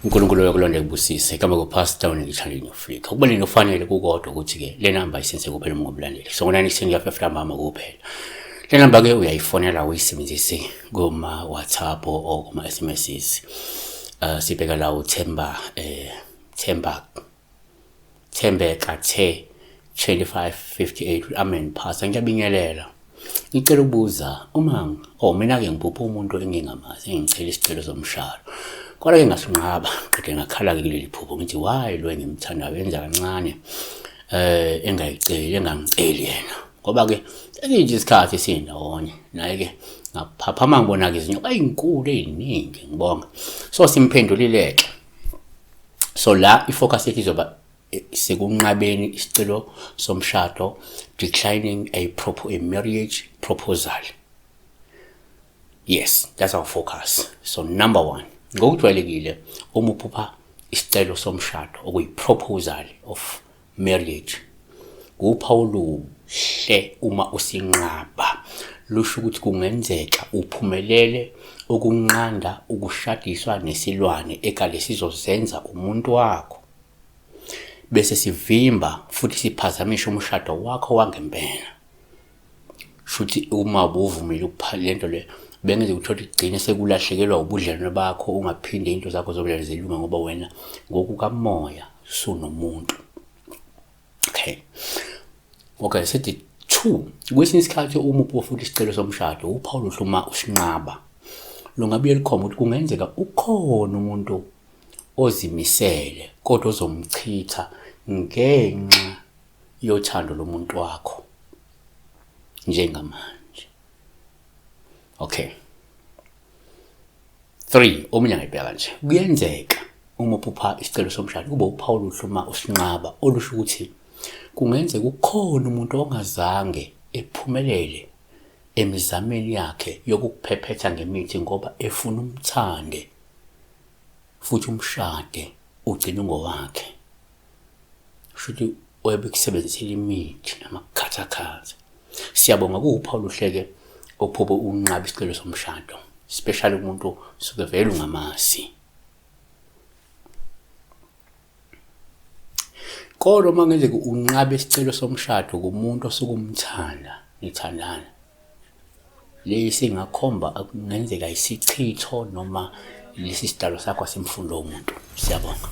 uNkulunkulu uyokulonda ekubusise igama kuPastor uNikithanda Afrika. Ukubaleni kufanele kukodwa ukuthi-ke le namba isenze kuphela uma ungumlandeli. So ngo-9 ekuseni kuyafika mama kuphela. Le namba ke uyayifonela uyisebenzise kuma WhatsApp or kuma SMSs. Sibheka la uThemba Themba Thembeka The 2558 amen pastor ngiyabingelela. Ngicela ukubuza uma oh mina ke ngiphupha umuntu engingamazi engicela isicelo somshado. Kodwa ke ngasinqaba qede ngakhala ke kuleli phupho ngithi why lo engimthandayo enza kancane engayiceli engangiceli yena. Ngoba ke sekunje isikhathi sindawonye naye ke ngaphaphama ngibona ke izinyoka ezinkulu eziningi ngibonga. So simphendulile ke. So la ifocus yethu izoba sekunqabeni isicelo somshado, declining a propo a marriage proposal. Yes, that's our focus. So number one, ngokujwayelekile uma uphupha isicelo somshado okuyi-proposal of marriage, uphawu oluhle uma usinqaba. Lusho ukuthi kungenzeka uphumelele ukunqanda ukushadiswa nesilwane ekade sizozenza umuntu wakho, bese sivimba futhi siphazamisha umshado wakho wangempela. Shuthi uma ubuvumile ukupha lento le bengeze uthole igcine sekulahlekelwa ubudlelwane bakho, ungaphinde into zakho zobudlelwane zilunge ngoba wena ngokukamoya sunomuntu. Okay. Okay, sithi 2. Kwesinye isikhathi uma uphuka futhi isicelo somshado, uphawu luhle uma usinqaba. Lungabuye lukhomba ukuthi kungenzeka ukhona umuntu ozimisele kodwa ozomchitha ngenxa yothando lomuntu wakho njengamanje. Okay. 3 omunye angayibheka kanje. Kuyenzeka uma uphupha isicelo somshado kube uphawu oluhle uma usinqaba olusho ukuthi kungenzeka ukhona umuntu ongazange ephumelele emizameni yakhe yokukuphephetha ngemithi ngoba efuna umthande futhi umshade ugcine ungowakhe. Shuthi oyebekusebenzisela imithi namakhathakhatha. Siyabonga kuwuphawu oluhle-ke okuphupha unqaba isicelo somshado, especially umuntu suke vele ungamazi. Kodwa uma kungenzeka unqabe isicelo somshado kumuntu osuke umthanda, nithandana, le isingakhomba kungenzeka isichitho noma lesi sidalo sakho asimfundo womuntu. Siyabonga.